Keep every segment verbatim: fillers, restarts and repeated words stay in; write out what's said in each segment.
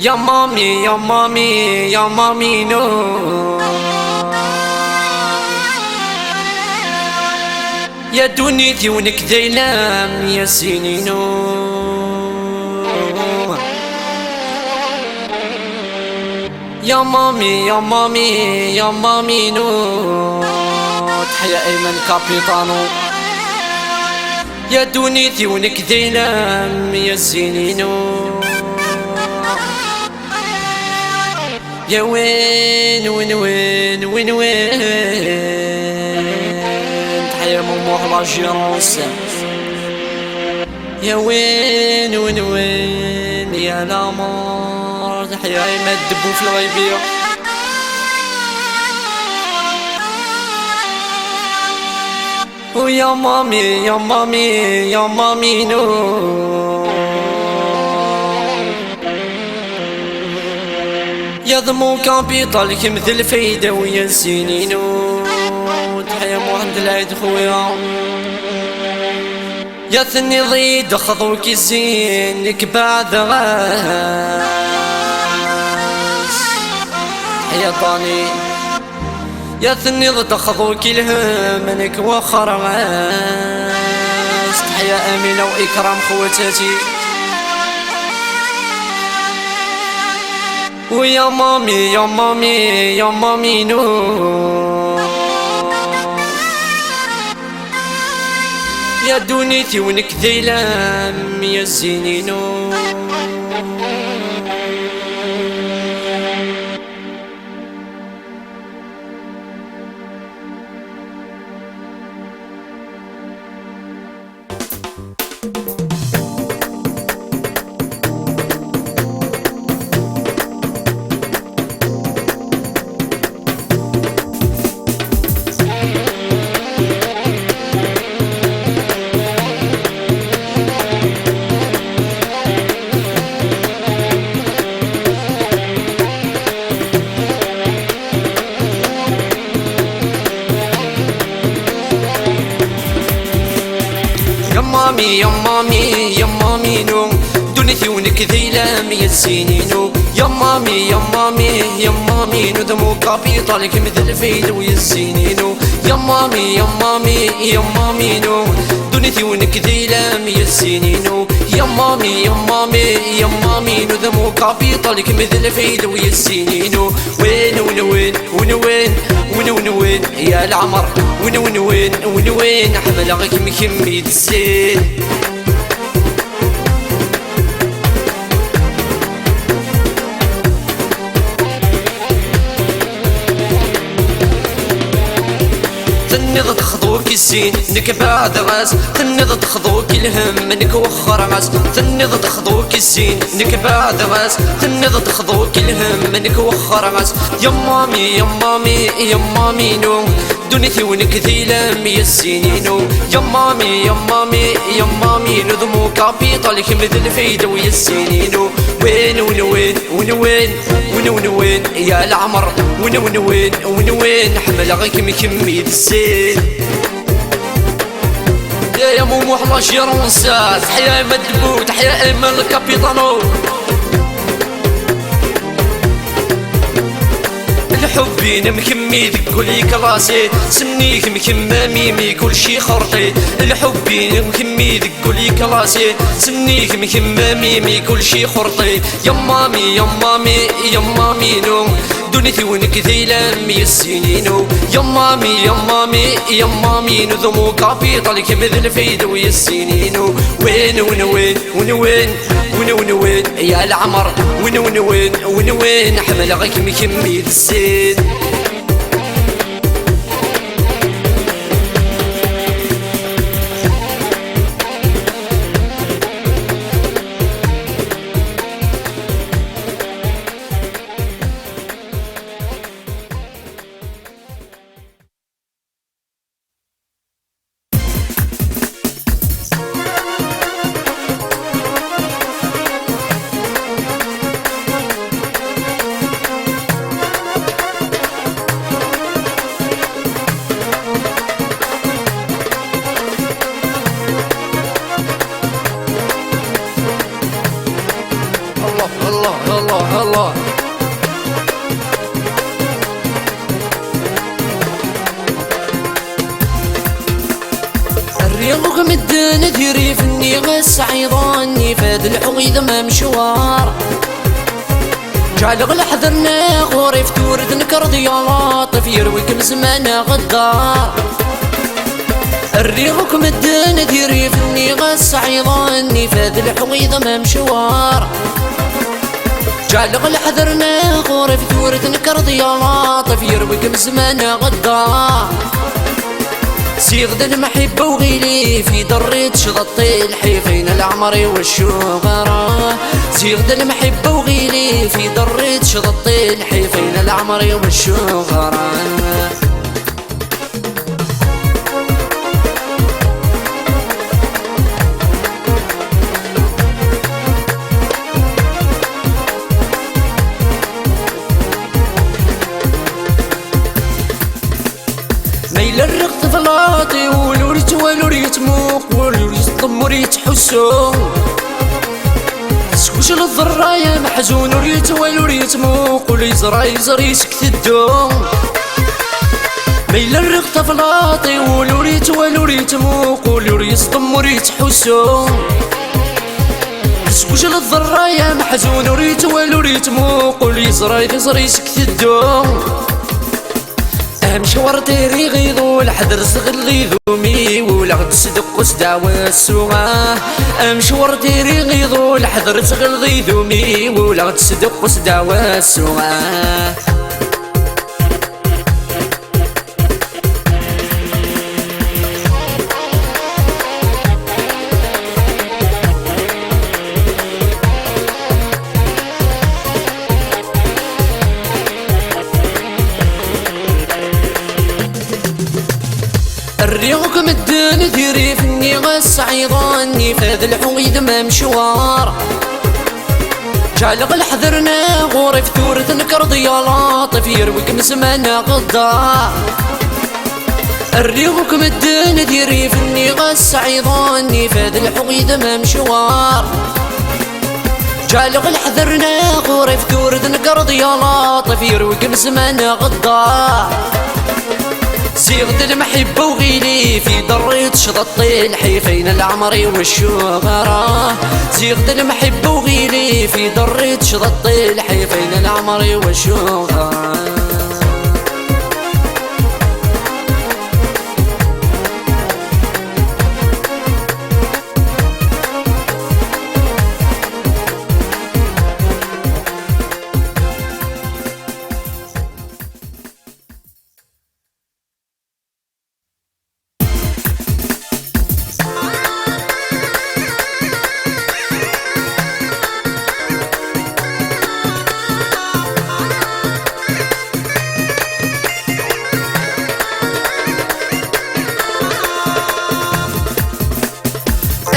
Ya mami, ya mami, ya mami, no. Ya ddunit-iw, nekk d ayla-m, ya ssin-inu. Ya mami, ya mami, ya mami, no. Teḥya Ayman Capitano. Ya ddunit-iw, nekk d ayla-m, ya ssin-inu. Ya win, win, win, win, win. Teḥya Mumuḥ la Gérance. Ya win, win, win, ya l'amour. Teḥya Ayman Debbu fi lɣibiya. Oh ya mami, ya mami, ya mami, no. Ya d mon capital, kemm d lfayda-w, ya ssin-inu. Teḥya Muḥend Lɛid, xuya. Ya tenniḍ-iyi-d xḍu-k i sin, nekk beɛdeɣ-as. Teḥya Dani. Ya tenniḍ-d xḍu-k i lhemm, nekk wexxreɣ-as. Teḥya Amina u Ikram, xwatati. Wi ya mami, ya mami, ya mami, no. Ya ddunit-iw, nekk d ayla-m, ya ssin-inu. Ya mami, ya mami, ya mami, no. Ddunit-iw, nekk d ayla-m, ya ssin-inu. Ya mami, ya mami, ya mami, no. D mon capital, kemm d lfayda-w, ya ssin-inu. Ya mami, ya mami, ya mami, no. Ddunit-iw, nekk d ayla-m, ya ssin-inu. Ya mami, ya mami, ya mami, no. D mon capital, kemm d lfayda-w, ya ssin-inu. Win, win, win, win, win, win, win, win, ya leɛmer. Win, win, win, win, win, ḥemmleɣ-kem, kemm i d ssin. Tenniḍ-d xḍu-k i sin, nekk beɛdeɣ-as. Tenniḍ-d xḍu-k i lhemm, nekk wexxreɣ-as. Tenniḍ-d xḍu-k i sin, nekk beɛdeɣ-as. Tenniḍ-d xḍu-k i lhemm, nekk wexxreɣ-as. Ya mami, ya mami, ya mami, no. Ddunit-iw, nekk d ayla-m, ya ssin-inu. Ya mami, ya mami, ya mami, no. D mon capital, kemm d lfayda-w, ya ssin-inu. Win, win, win, win, win, win, win, win, ya leɛmer. Win, win, win, win, win, ḥemmleɣ-kem, kemm i d ssin. Ya, ya Mumuḥ la Gérance, teḥya Ayman Debbu, teḥya Ayman le Capitano. Lḥubb-inem kemmi deg ul iklaṣi, sennig-m kemm a mimi kulci xerṭi. Lḥubb-inem kemmi deg ul iklaṣi, sennig-m kemm a mimi kulci xerṭi. Ya mami, ya mami, ya mami, no. Ddunit-iw, nekk d ayla-m, ya ssin-inu. Ya mami, ya mami, ya mami, no. D mon capital, kemm d lfayda-w, ya ssin-inu. Win, win, win, win, win, win, win, win, ya leɛmer. Win, win, win, win, win, ḥemmleɣ-kem, kemm i d ssin. Rif-nni ɣas ɛiḍen ifad lḥu idem amecwar. Ǧɛleɣ leḥder-nneɣ ɣur-i ftur tnekreḍ ya laṭif yerwi-kem zman aɣeddar. Rriɣ akk medden di rrif-nni ɣas ɛiḍen ifad lḥu idem amecwar. Ǧɛleɣ leḥder-nneɣ ɣur-i ftur tnekreḍ ya laṭif yerwi-kem zman aɣeddar. Ziɣ d lemḥibba uɣilif i d-rriḍ cḍeṭṭi lḥif-in leɛmer-iw ccuɣra. Ziɣ d lemḥibba uɣilif i d-rriḍ cḍeṭṭi lḥif-in leɛmer-iw ccuɣra. Ma yella rriɣ teblaṭ i wul ur yettwali ur yettmuqul ur yettḍemm ur yettḥussu. Tesgujleḍ ṛṛay ameḥzun ur yettwali ur yettmuqul yeẓra yeẓri seg teddu. Ma yella rriɣ teblaṭ i wul ur yettwali ur yettmuqul ur yettḍemm ur yettḥussu. Tesgujleḍ ṛṛay ameḥzun ur yettwali ur yettmuqul yeẓra yeẓri seg teddu. Amcwar tiriɣ iḍul ḥder sɣel idumi wulaɣ-d sdeqqus dawasu. Amcwar tiriɣ iḍul ḥder sɣel idumi wulaɣ-d sdeqqus dawasu. Rriɣ akk medden di rrif-nni ɣas ɛiḍen ifad lḥu idem amecwar. Ǧɛleɣ leḥder-nneɣ ɣur-i ftur tnekreḍ ya laṭif yerwi-kem zman aɣeddar. Rriɣ akk medden di rrif-nni ɣas ɛiḍen ifad lḥu idem amecwar. Ǧɛleɣ leḥder-nneɣ ɣur-i ftur tnekreḍ ya laṭif yerwi-kem zman aɣeddar. Ziɣ d lemḥibba uɣilif i d-rriḍ cḍeṭṭi lḥif-in leɛmer-iw ccuɣra. Ziɣ d lemḥibba uɣilif i d-rriḍ cḍeṭṭi lḥif-in leɛmer-iw ccuɣra.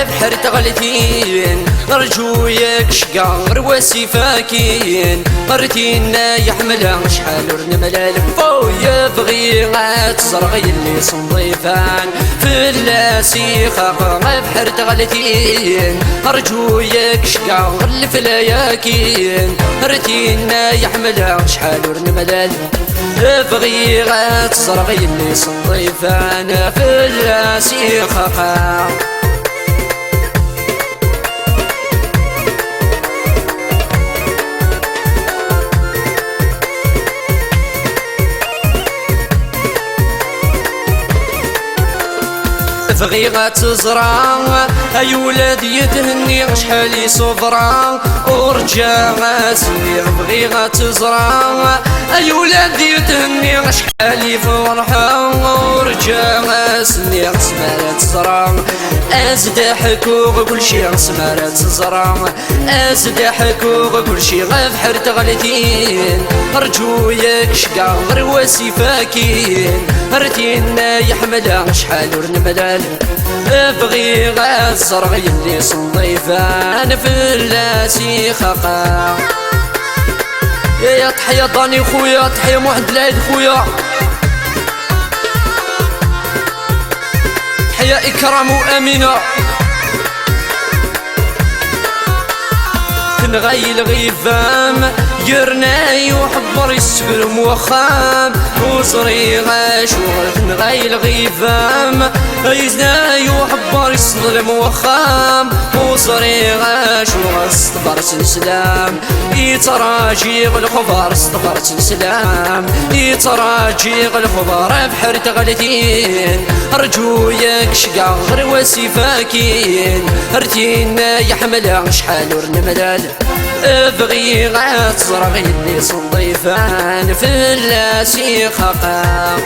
Abḥer tɣeltin, rǧu yak cga ɣer wasif akin, ɣer tinna yeḥmel acḥal ur nemlal. Fuy bɣiɣ ad teẓreɣ yelli-s nḍifan, fell-as ixaq abḥer tɣeltin. Rǧu yak cga ɣer leflayakin, ɣer tinna yeḥmel acḥal ur nemlal. Bɣiɣ ad teẓreɣ yelli-s nḍifan, fell-as ixaqeɣ. Bɣiɣ ad teẓra ay ula d yethenni acḥal i ṣubreɣ. Ur ǧǧaɣ ass-nni. Bɣiɣ ad teẓra ay ula d yethenni acḥal i ferḥeɣ. Ur ǧǧaɣ ass-nni. Asmi ara teẓra, as-d-ḥkuɣ kulci. Asmi ara teẓra, as-d-ḥkuɣ kulci. Abḥer tɣeltin, rǧu yak cga ɣer wasif akin, ar tinna yeḥmel acḥal ur nemlal. Bɣiɣ ad ẓreɣ yelli-s nḍifan, fell-as ixaqeɣ. Ya teḥya Dani xuya, teḥya Muḥend Lɛid xuya. Teḥya Ikram u Amina. Tenɣa-yi lɣiba-m, Yerna uḥebber yessebrum wexxam, ur ẓriɣ acu tenɣa i lɣibam. Yerna uḥebber yesseḍlem wexxam, ur ẓriɣ acu s tebret n sslam. Yettraǧi lexbar s tebret n sslam, yettraǧi lexbar abeḥri n tɣeltin. Rǧu-yak ceggeɣ ɣer wasif akkin, ar tinna yeḥmel acḥal ur nemlal. Bɣiɣ ad ẓreɣ yelli-s n ḍifan fell-as ixaqeɣ.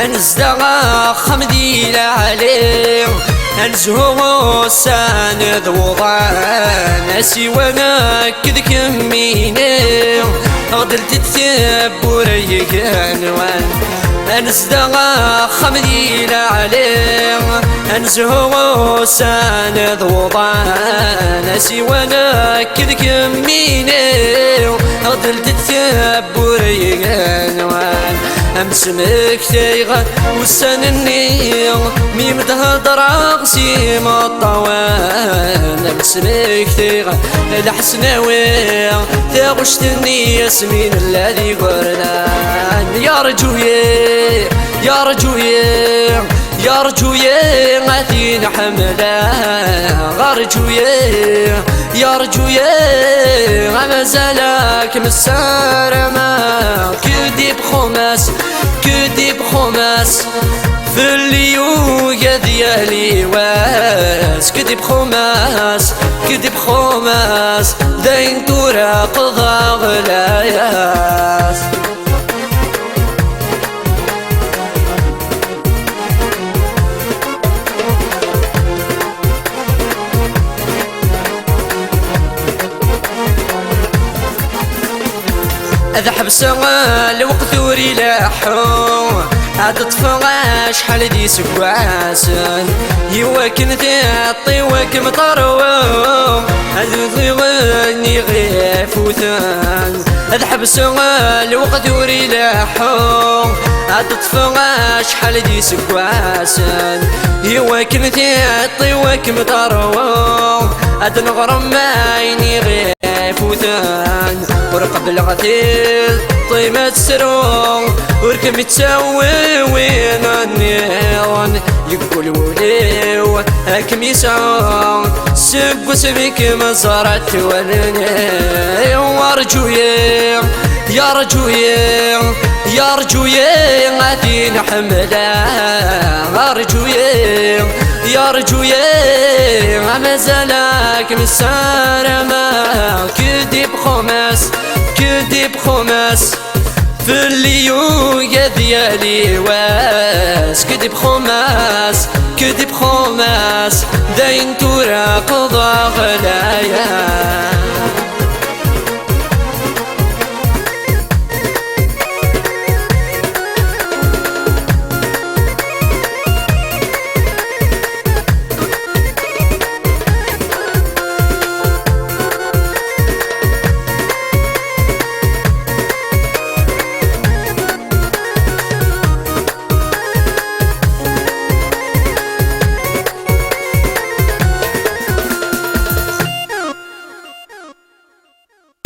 Ad nezdeɣ axxam di lɛali, ad nezhu ussan d wuḍan, asiwan akked kemmini, ɣdelt-d tibbura n yigenwan. Ad nezdeɣ axxam di lɛali, ad nezhu ussan d wuḍan, asiwan akked kemmini, ɣdelt-d tibbura n yigenwan. Am tesmektay ɣer ussan-nni, mi m-d-hedreɣ s imeṭṭawen. Am tesmektay ɣer lḥesnawi, taɣect-nni asmi nella d igerdan. Yarǧu-yi, yarǧu-yi, yarǧu-yi, a tin ḥemmleɣ. Arǧu-yi, yarǧu-yi, amazal ad kem-ssarameɣ. Que des promesses, que des promesses. Fell-i yugad yal yiwas. Que des promesses, que des promesses. Dayen tura qḍeɣ layas. Ad ḥebseɣ lweqt ur ileḥḥu, ad ṭṭfeɣ acḥal d iseggasen, iwakken tiṭ-iw ad kem-terwu, ad udiɣ nniɣ ifuten. Ad ḥebseɣ lweqt ur ileḥḥu, ad ṭṭfeɣ acḥal d iseggasen, iwakken tiṭ-iw ad kem-terwu, ad neɣrem ayen i ɣ-ifuten. Ur qebbleɣ tiṭ-im ad tesru, ur kem-ittawi win nniḍen. Yeggul wul-iw ad kem-yesɛu, seg wasmi kem-ẓrant wallen-iw. Arǧu-yi, yarǧu-yi, yarǧu-yi, a tin ḥemmleɣ. Arǧu-yi, yarǧu-yi, amazal ad kem-ssarameɣ. Que des promesses, que des promesses. Fell-i yugad yal yiwas. Que des promesses, que des promesses. Dayen tura qḍeɣ layas.